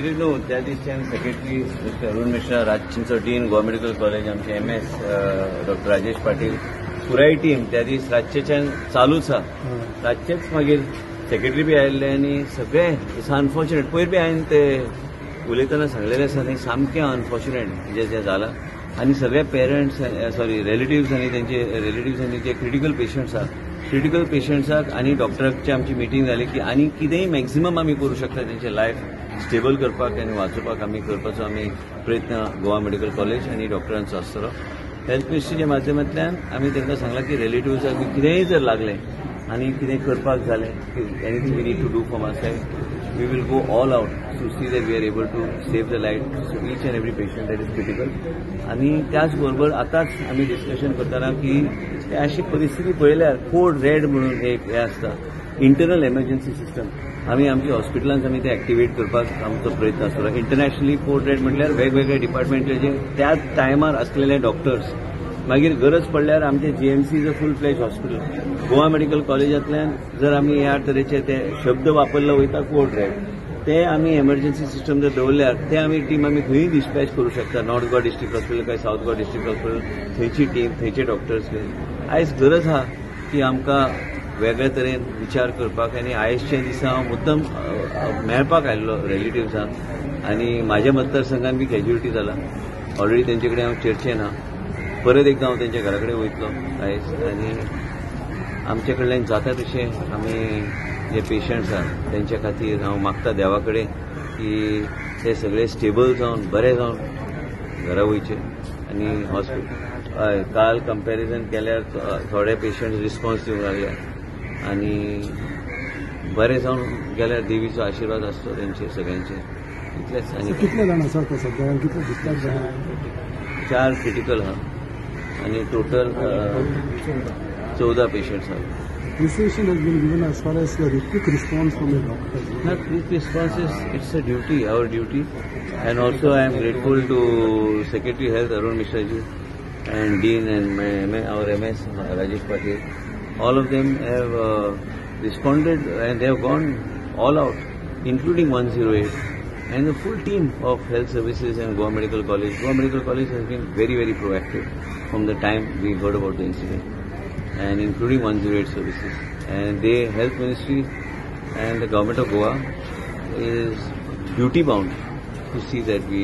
Absolutely न्हू. त्या दीसच्यान secretary mister Arun Mishra, रातचो डीन गोवा मेडिकल कॉलेज, आमचे एमएस डॉक्टर राजेश पाटील, पुराय टीम त्या दीस रातचेच्यान चालूच आहा. रातचेच मागीर सेक्रेटरी बी आयिल्ले आनी सगळे. It's unfortunate. पयर बी हांवें ते उलयतना सांगलेलें आसा न्ही, सामकें अनफॉर्च्युनेट जें जें जालां. आनी सगळे पेरंट्स, सॉरी, रिलेटिव्स आनी तेंचे रिलेटिव्स आनी जे क्रिटिकल पेशंट्स आहा, क्रिटिकल पेशंट्साक आनी डॉक्टराची आमची मिटींग जाली की आनी कितेंय मॅक्झिमम आमी करूं शकता तेंचे लायफ स्टेबल करपाक आनी वाचोवपाक आमी करपाचो आमी प्रयत्न गोवा मेडिकल कॉलेज आनी डॉक्टरांचो आसतलो. हेल्थ मिनिस्ट्रीच्या माध्यमांतल्यान आमी तांकां सांगलां की रिलेटिव्साक बी कितेंय जर लागलें आनी कितें करपाक जालें, anything we need to do from our side, we will go all out to see that we are able to save the life of each and every patient that is critical. आनी त्याच बरोबर आतांच आमी discussion करतना की ते अशी परिस्थिती पळयल्यार कोड रेड म्हणून एक हें आसता, इंटरनल एमर्जन्सी सिस्टम, आमी आमच्या हॉस्पिटलांत आमी ते एक्टिवेट करपाक आमचो प्रयत्न आसतलो. इंटरनॅशनली कोड रेड म्हटल्यार वेगवेगळे डिपार्टमेंटचे जे त्याच टायमार असलेले डॉक्टर्स, मागीर गरज पडल्यार आमचे GMC is a full fledge hospital. Goa medical कॉलेजांतल्यान जर आमी ह्या तरेचे ते शब्द वापरले वयता कोड रेड, ते आमी एमर्जन्सी सिस्टम जर दवरल्यार ते आमी टीम आमी खंयूय डिस्पॅच करूं शकता. नॉर्थ गोवा डिस्ट्रिक्ट हॉस्पिटल काय सावथ गोवा डिस्ट्रिक्ट हॉस्पिटल, थंयची टीम, थंयचे डॉक्टर्स. आयज गरज आहा की आमकां वेगळे तरेन विचार करपाक. आनी आयजच्या दिसा हांव मुद्दम मेळपाक आयिल्लो रिलेटिव्सांक आनी म्हाज्या मतदारसंघान बी कॅज्युलिटी जाला ऑलरेडी, तेंचे कडेन हांव चर्चेन आहा. परत एकदां हांव तेंच्या घरा कडेन वयतलो आयज आनी आमचे कडल्यान जाता तशें आमी जे पेशंट्स आहा तेंच्या खातीर हांव मागता देवा कडेन की ते सगळे स्टेबल जावन बरे जावन घरा वयचे. आनी हॉस्पिटल हय, काल कंपॅरिजन केल्यार थोडे पेशंट्स रिस्पॉन्स दिवंक लागले आनी बरे जावन गेल्यार देवीचो आशिर्वाद आसतो तेंचेर सगळ्यांचेर. इतलेंच. आनी कितले जाण आसात सध्या? कितले डिस्चार्ज जाले? 4 क्रिटिकल आहा आनी टोटल 14 पेशंट्स आहा. Appreciation has been given as far as the quick response from the doctors. No, quick response is, it's a duty, our duty, and also I am grateful to Secretary Health Arun Mishra ji and Dean and our MS Rajesh Patil. All of them have responded and they have gone all out, including 108 and the full team of health services and Goa Medical College. Goa Medical College has been very, very proactive from the time we heard about the incident, and including 108 services. And the Health Ministry and the Government of Goa is duty bound to see that we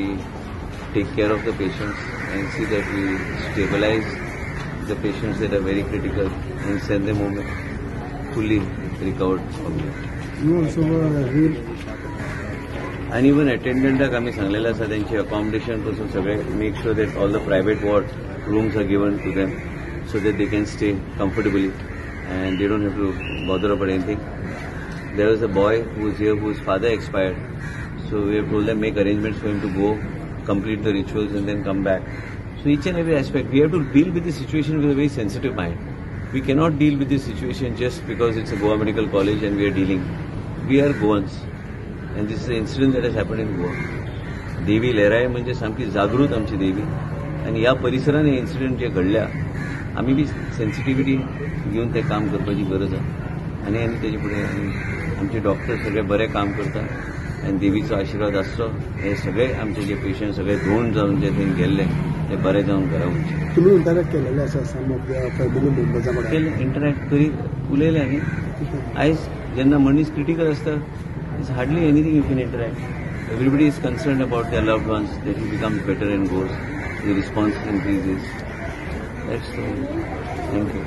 take care of the patients and see that we stabilize the patients that are very critical and send them home fully recovered from here. You also were real. आनी even अटेंडंटाक आमी सांगलेलें आसा तेंचे accommodation पासून सगळे make sure that all the private ward rooms are given to them so that they can stay comfortably and they don't have to bother about anything. There was a boy who is here whose father expired, so we have told them make arrangements for him to go complete the rituals and then come back. So each and every aspect, we have to deal with the situation with a very sensitive mind. We cannot deal with this situation just because it's a Goa Medical College and we are dealing. We are Goans and this is an incident that has happened in Goa. देवी लहराय म्हणजे सामकी जागृत आमची देवी आनी ह्या परिसरान हे incident जे घडल्या आमी बी sensitivity घेवन तें काम करपाची गरज आहा. आनी आनी तेजे फुडें आमचे डॉक्टर सगळे बरें काम करता आनी देवीचो आशिर्वाद आसचो हे सगळे आमचे जे पेशंट सगळे धोण जावन जे थंय गेल्ले ते बरे जावन घरा वचचे. तुमी इंटरॅक्ट केलेले आसा सम ऑफ the family मेंबर्सा कडेन? इंटरॅक्ट करीत उलयले. आनी आयज जेन्ना मनीस क्रिटिकल आसता, it's hardly anything you can interact. Everybody is concerned about their loved ones, that he becomes better and goes, the response increases. That's all. Thank you.